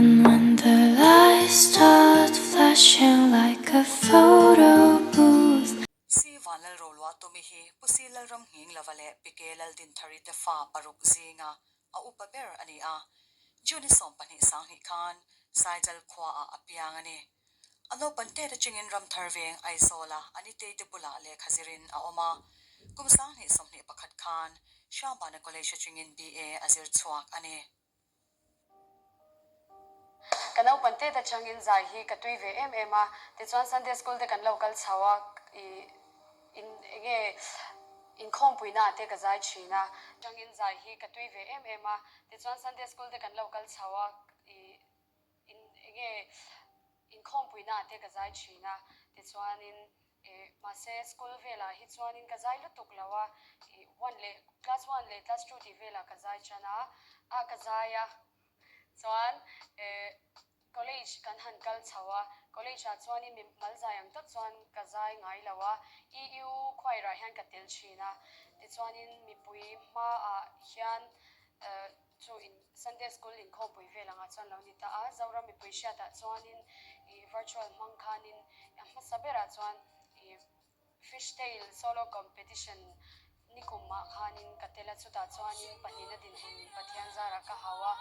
And when the lights start flashing like a photo booth. Si Vanlalroluah Tumi hi Pu Si Lalram Nghinglova leh Pi Ke Laldinthari te fa paruk zinga a upa ber a ni a. June 22 khan Saijal khuaah a piang a ni. A naupan tet atangin Ramthar veng Aizawla a nitei te bulah lehkha zirin a awm a. Kum 2021 khan Hrangbana College atangin BA a zir chhuak a ni. Ka naupan tet atangin zai hi ka tui ve em em a, tichuan Sunday school te kan lo kal chho a, ih in enge inkhawmpuina ah te ka zai thin a. Atangin zai hi ka tui ve em em a, tichuan Sunday school te kan lo kal chho a, ih in enge inkhawmpuina ah te ka zai thin a, tichuanin ih mahse school velah hi chuanin ka zai lutuk lo a, ih one leh class one leh class two tih velah ka zai tan a, ah ka zai a chuan ih college kan han kal chho a, college ah chuanin mi mal zai ang tak chuan ka zai ngai lo a, EU choir ah hian ka tel thin a, tichuanin mipui hmaah hian eh. Chu in Sunday School inkhawmpui vel angah chuan lo ni ta a, Zoram mipui hriatah chuanin ih virtual hmang khanin a hmasa berah chuan ih Fish Tail Solo Competition nikumah khanin ka tel a, chutah chuanin pahnihna dinhmun Pathian zarah ka hau a.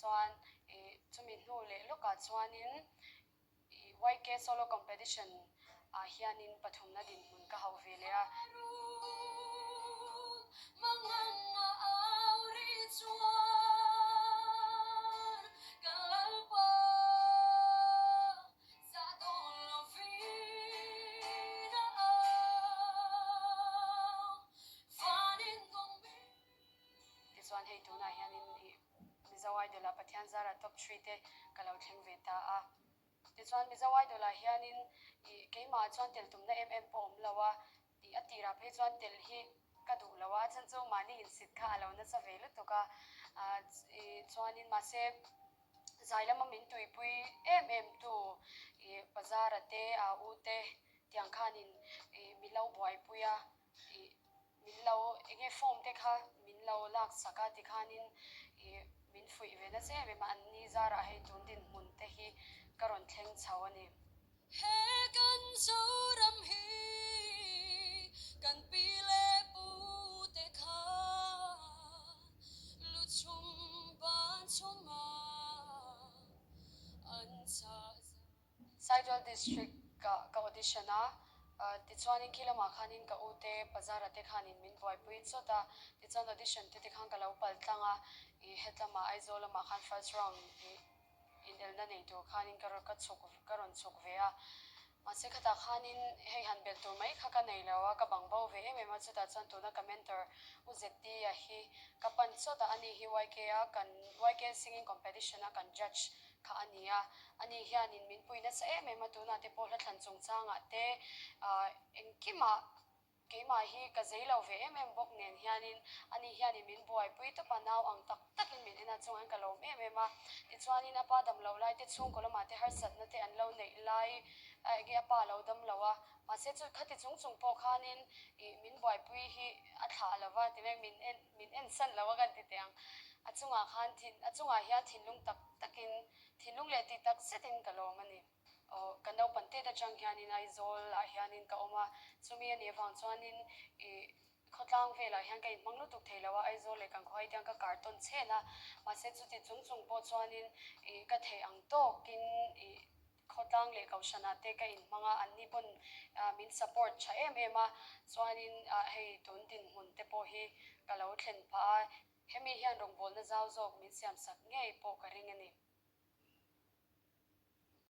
Chuan ih chumi hnu leh lawkah chuanin ih YK Solo Competition ah hianin pathumna dinhmun ka hauh ve leh a. Tichuan hei tunah hianin ih Mizo Idol ah Pathian zara top three te ka lo thleng ve ta a. Tichuan Mizo Idol ah hianin ih keimah chuan tel tumna em em pawh awm lo a, ih a tirah phei chuan tel hi ka duh lo a, a chhan chu mahni insit kha a lo nasa ve lutuk a, ah ih chuanin mahse zai lama min tuipui em em tu ih bazar-a te, a u te tiang khanin ih min lo buaipui a. Ih min lo eng nge form te kha min lo lak sak a tikhanin ih min fuih ve nasa em em a, an ni zarah hei tun dinhmun te hi ka rawn thleng chho a ni. He kan Zoram hi kan pi leh pu te kha lu chhum ban chhuma an chah zan. Saitual District ah ka audition a, tichuanin khi lamah khanin ka u te Pazara te khanin min buaipui chawt a, tichuan audition te tikhan ka lo pal tlang a, ih hetlamah Aizawl lamah khan first round ih inelna nei tur khanin ka ka chhuk ka rawn chhuk ve a, mahse khatah khanin hei han belh tur mai kha ka nei lo a, ka bang bo ve em em a, chutah chuan tuna ka mentor U Zeti-a hi ka pan chawt a, ani hi YK a kan YK singing competition a kan judge kha a ni a, ani hianin min pui nasa em em a, tunah te pawh hlathlan chungchangah te ah engkimah keimah hi ka zei lo ve em em bawk nen hianin ani hianin min buaipui tawp a, nau ang tak takin min en a, chungah hian ka lawm em em a, tichuanin a pa dam loh lai te chhungkaw lamah te harsatna te an lo neih lai ah enge a pa a lo dam lo a, mahse chu khati chung chung pawh khanin ih min buaipui hi a thlah lo va, tichuan min en Min en san lo a kan ti teh ang. A chungah khan thin, a chungah hian thinlung tak takin, thinlung leh tih tak zetin ka lawm a ni. Aw, ka naupan tet atang hianin Aizawl ah hianin ka awm a, chumi a nih avang chuanin ih khawtlang velah hian ka inhmang lutuk thei lo a, Aizawl leh kan khuai te hian ka kar tawn chhen a, mahse chuti chung chung pawh chuanin ih ka theih ang tawkin ih Khawtlang leh Kohhranah te ka inhmang a, anni pawn min support tha em em a, chuanin hei tun dinhmun te pawh hi ka lo thlen phah a, hemi hian rawngbawlna zau zawk min siamsak ngei pawh ka ring a ni.